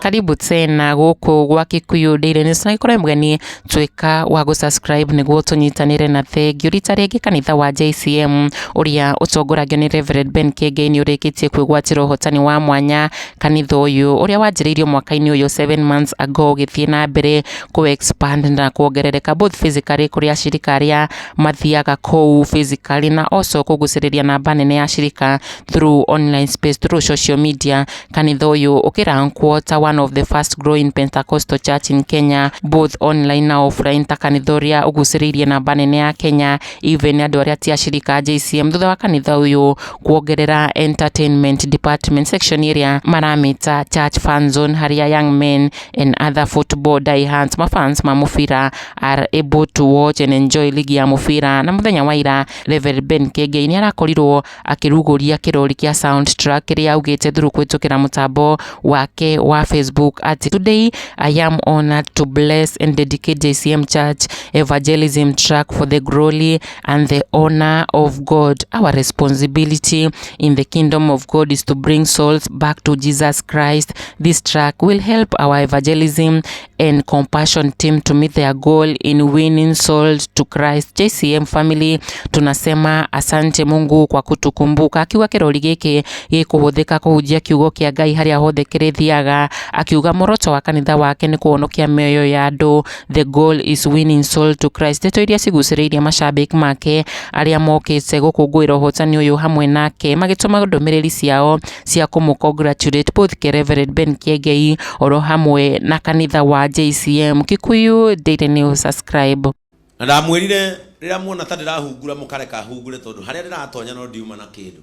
Karibu tena gũkũ gwa Kikuyu Daily News na gĩkorwo mũgeni tuĩka wa gũ subscribe nĩguo tũnyitanĩre na thengiũ. Rita rĩngĩ kanitha wa JCM ũrĩa ũtongoragio nĩ Reverend Ben Kĩengei nĩ ũrĩkĩtie kwĩgwatĩra ũhotani wa mwanya. Kanitha ũyũ ũrĩa wanjĩrĩirio mwaka-inĩ ũyũ 7 months ago ũgĩthiĩ na mbere kũ expand na kuongerereka both physically kũrĩ ashirika arĩa mathiaga kũu physically na also kũgucĩrĩria namba nene ya ashirika through online space, through social media. Kanitha ũyũ ũkĩrankwo ta one of the fast growing Pentecostal church in Kenya, both online na offline, ta kanitha ũrĩa ũgucĩrĩirie namba nene ya Kenya, even andũ arĩa ti ashirika a JCM, thutha wa kanitha ũyũ kuongerera entertainment department section ĩrĩa maramĩta Church Fan Zone, harĩa young men and other football diehards, mafans ma mũbira, are able to watch and enjoy ligi ya mũbira. Na mũthenya wa ira Reverend Ben Kĩengei nĩ arakorirwo akĩrugũria kĩrori kĩa sound track kĩrĩa augĩte through kũhĩtũkĩra mũtambo wake wa Facebook atĩ, "Today I am honored to bless and dedicate JCM Church evangelism track for the glory and the honor of God. Our responsibility in the kingdom of God is to bring souls back to Jesus Christ. This track will help our evangelism and compassion team to meet their goal in winning souls to Christ. JCM family tunasema asante Mungu kwa kutukumbuka." Akiuga kĩrori gĩkĩ gĩkũhũthĩka kũhunjia kiugo kĩa Ngai harĩa hothe kĩrĩthiaga, akiuga muoroto wa kanitha wake nĩ kũhonokia mĩoyo ya andũ. The goal is winning soul to Christ. Ndeto iria cigucĩrĩirie mashabiki make arĩa mokĩte gũkũngũĩra ũhotani ũyũ hamwe nake, magĩtũma ndũmĩrĩri ciao cia kũmũ congratulate both ke Reverend Ben Kĩengei oro hamwe na kanitha wa JCM. Kikuyu Daily News, subscribe. Na ndamwĩrire rĩrĩa muona ta ndĩrahungura, mũkareka hungure, tondũ harĩa ndĩratonya no ndiuma na kĩndũ.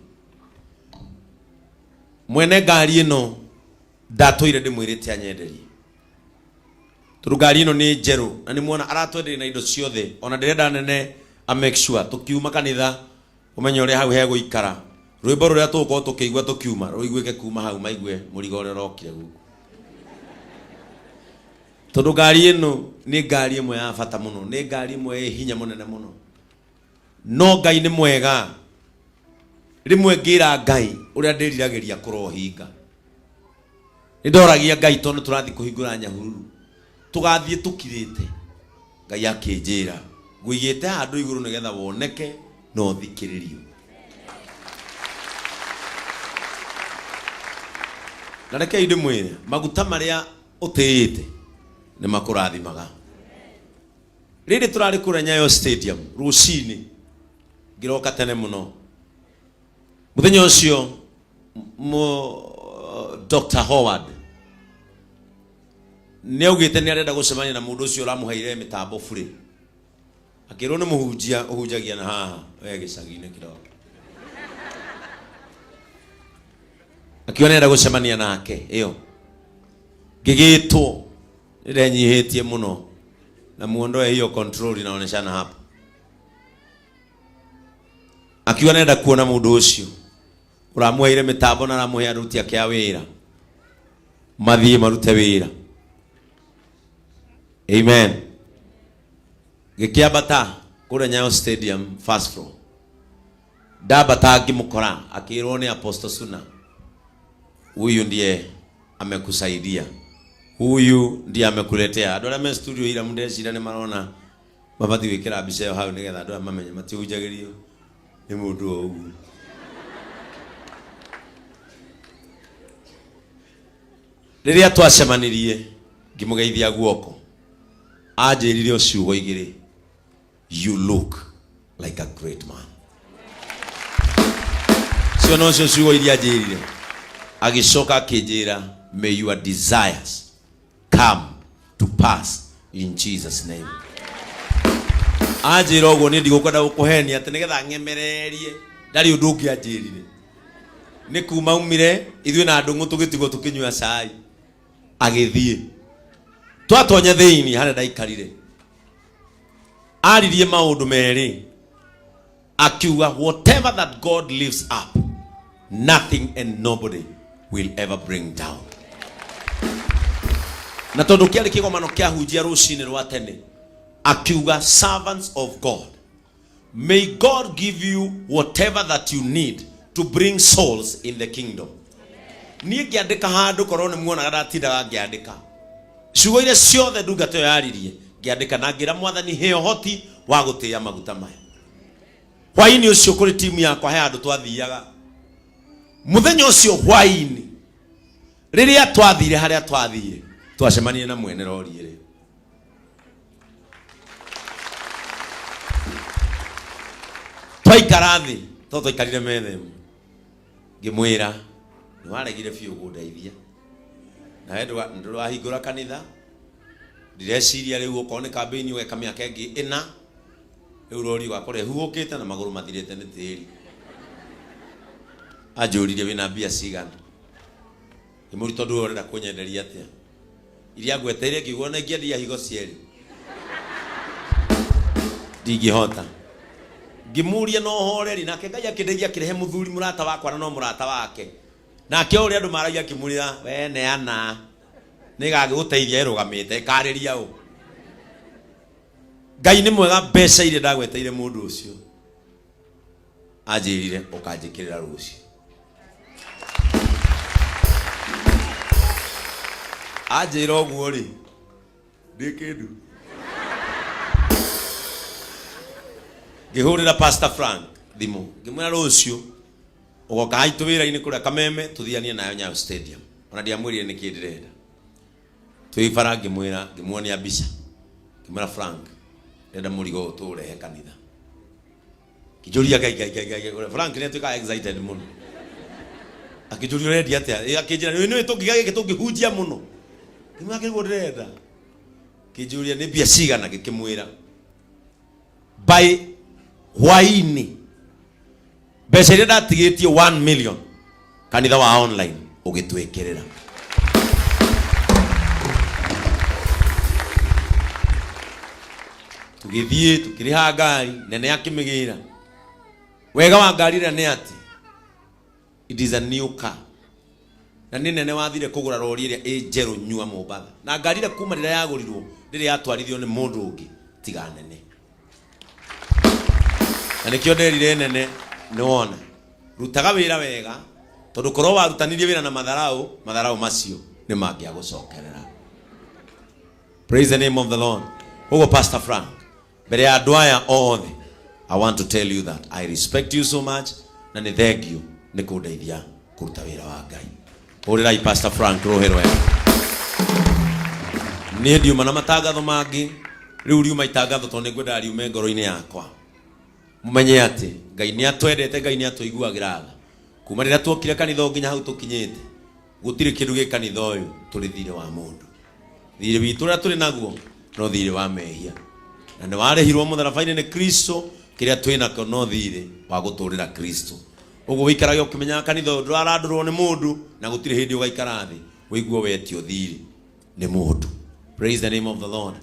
Mwene ngari ĩno ndatũire ndĩmwĩrĩte anyenderie, tondũ ngari ĩno nĩ njerũ na nĩ muona aratwenderia na indo ciothe. Ona ndĩrenda nene a make sure tũkiuma kanitha ũmenye ũrĩa hau hegũikara, rwĩmbo rũrĩa tũgũkorwo tũkĩigua tũkiuma rũiguĩke kuma hau, maigue mũrigo ũrĩa ũrokire gũkũ, tondũ ngari ĩno nĩ ngari ĩmwe ya bata mũno, nĩ ngari ĩmwe ĩ hinya mũnene mũno. No Ngai nĩ mwega. Rĩmwe ngĩra Ngai ũrĩa ndĩriragĩria kũrohinga, nĩ ndoragia Ngai, tondũ tũrathiĩ kũhingũra Nyahururu, tũgathiĩ tũkirĩte. Ngai akĩnjĩra, "Ngũigĩte handũ igũrũ nĩgetha woneke na ũthikĩrĩrio." Na rekei ndĩmwĩre, maguta marĩa ũtĩĩte nĩ makũrathimaga. Rĩrĩ tũrarĩ kũrĩa Nyayo Stadium rũcinĩ, ngĩroka tene mũno mũthenya ũcio, Dr. Howard nĩ augĩte nĩ arenda gũcemania na mũndũ ũcio ũramũheire mĩtambo burĩ. Akĩrwo nĩ mũhunjia ũhunjagia na haha we gĩcagi-inĩ kĩroko. Akiuga nĩ arenda gũcemania nake. Ĩyo ngĩgĩtwo, nĩndenyihĩtie mũno na muondoe hiyo control inaoneshana hapa. Akiuga nenda kuona mũndũ ũcio ũramũheire mĩtambo na aramũhe aruti ake a wĩra mathiĩ marute wĩra. Amen. Gĩkĩambata kũrĩa Nyayo Stadium first floor, ndambata ngĩmũkora, akĩrwo nĩ Apostle Suna, "Huyu ndiye amekusaidia, huyu ndiye amekuletea." Andũ arĩa me studio ira ndecira nĩ marona mabatiĩ gwĩkĩra mbica ĩyo hau nĩgetha andũ aya mamenye matihunjagĩrio nĩ mũndũ o ũguo. Rĩrĩa twacemanirie, ngĩmũgeithia guoko, anjĩrire o ciugo igĩrĩ, "You look like a great man." Cio nocio ciugo iria anjĩrire. Agĩcoka akĩnjĩra, "May your desires come to pass in Jesus' name." Anjĩra ũguo, niĩ ndigũkwenda gũkũhenia atĩ nĩgetha ng'emererie, ndarĩ ũndũ ũngĩ anjĩrire. Nĩ kuma umire ithuĩ na ndũng'ũ tũgĩtigwo tũkĩnyua cai, agĩthiĩ. Twatonya thĩinĩ harĩa ndaikarire, aririe maũndũ merĩ, akiuga, "Whatever that God lifts up, nothing and nobody will ever bring down." Na tondũ kĩarĩ kĩgomano kĩa hunjia rũcinĩ rwa tene, akiuga, "Servants of God, may God give you whatever that you need to bring souls in the kingdom." Niĩ ngĩandĩka handũ, korwo nĩ muonaga ndatindaga ngĩandĩka ciugo iria ciothe ndungata ĩyo yaririe, ngĩandĩka na ngĩra Mwathani, he ũhoti wa gũtĩĩa maguta maya. Hwainĩ ũcio kũrĩ timu yakwa he handũ twathiaga. Mũthenya ũcio hwainĩ rĩrĩa twathire harĩa twathire, twacemanirie na mwene rori ĩrĩa. Twaikara thĩ, to twaikarire metha ĩmwe, ngĩmwĩra, nĩ waregire biũ kũndeithia, nawe ndũrahingũra kanitha. Ndireciria rĩu okorwo nĩ kambĩini ũgeka mĩaka ĩngĩ ĩna, rĩu rori ũgakorwo ĩhuhũkĩte na magũrũ mathirĩte nĩ tĩri. Anjũririe, wĩna mbia cigana? Ngĩmũria, tondũ we ũrenda kũnyenderia atĩa? Iria ngweteire ngĩigua ona ingĩendia higo cierĩ ndingĩhota. Ngĩmũria na ũhoreri, nake Ngai akĩndeithia, akĩrehe mũthuri mũrata wakwa, na no mũrata wake. Nake o ũrĩa andũ maragia, akĩmwĩra, we neana, nĩgagĩgũteithia ĩrũgamĩte ĩkarĩria ũ. Ngai nĩ mwega, mbeca iria ndagweteire mũndũ ũcio anjĩrire ũkanjĩkĩrĩra rũciũ. Anjĩra ũguo rĩ, ndĩ kĩndũ. Ngĩhũrĩra Pastor Frank thimũ, ngĩmwĩra rũciũ ũgoka haitũ wĩra-inĩ kũrĩa Kameme, tũthianie nayo Nyayo Stadium. Ona ndiamwĩrire nĩkĩ ndĩrenda. Twĩ bara ngĩmwĩra, ngĩmuonia mbica, ngĩmwĩra, Frank, ndĩrenda mũrigo ũyũ tũũrehe kanitha. Akĩnjũria, Ngai Ngai Ngai Ngai Ngai. Frank nĩ atuĩkaga excited mũno. Akĩnjũria, ũrendia atĩa? Ĩ, akĩnjĩra, nĩ nĩũĩ tũngiga gĩkĩ tũngĩhunjia mũno. Ngĩmwĩra, kĩguo ndĩrenda. Akĩnjũria, nĩ mbia cigana? Ngĩkĩmwĩra by hwainĩ mbeca iria ndatigĩtie 1 million, kanitha wa online ũgĩtwĩkĩrĩra. Tũgĩthiĩ tũkĩrĩha ngari nene, akĩmĩgĩra. Wega wa ngari ĩrĩa nĩ atĩ it is a new car, na nĩ nene. Wathire kũgũra rori ĩrĩa ĩ njerũ nyua Mombatha, na ngari ĩrĩa kuma rĩrĩa yagũrirwo ndĩrĩ yatwarithio nĩ mũndũ ũngĩ tiga nene. Na nĩkĩo nderire nene, nĩ wona rutaga wĩra wega, tondũ korwo warutanirie wĩra na matharau, matharau macio nĩ mangĩagũcokerera. Praise the name of the Lord. Ũguo Pastor Frank, mbere ya andũ aya othe, I want to tell you that I respect you so much, na nĩ thank you nĩ kũndeithia kũruta wĩra wa Ngai. Hũrĩrai Pastor Frank rũhĩ rwega. Niĩ ndiuma na matangatho mangĩ rĩu, riuma itangatho tondũ nĩ ngwendaga riume ngoro-inĩ yakwa. Mũmenye atĩ Ngai nĩ atwendete, Ngai nĩ atũiguagĩra tha. Kuma rĩrĩa tuokire kanitha ũyũ nginya hau tũkinyĩte, gũtirĩ kĩndũ gĩ kanitha ũyũ tũrĩ thirĩ wa mũndũ. Thirĩ witũ ũrĩa tũrĩ naguo no thirĩ wa mehia, na nĩ warĩhirwo mũtharaba-inĩ nĩ Kristo. Kĩrĩa twĩ nakĩo no thirĩ wa gũtũrĩra Kristo. Ũguo wĩikarage ũkĩmenyaga kanitha ũyũ ndũrarandũrwo nĩ mũndũ, na gũtirĩ hĩndĩ ũgaikara thĩ wĩigue wetio thirĩ nĩ mũndũ. Praise the name of the Lord.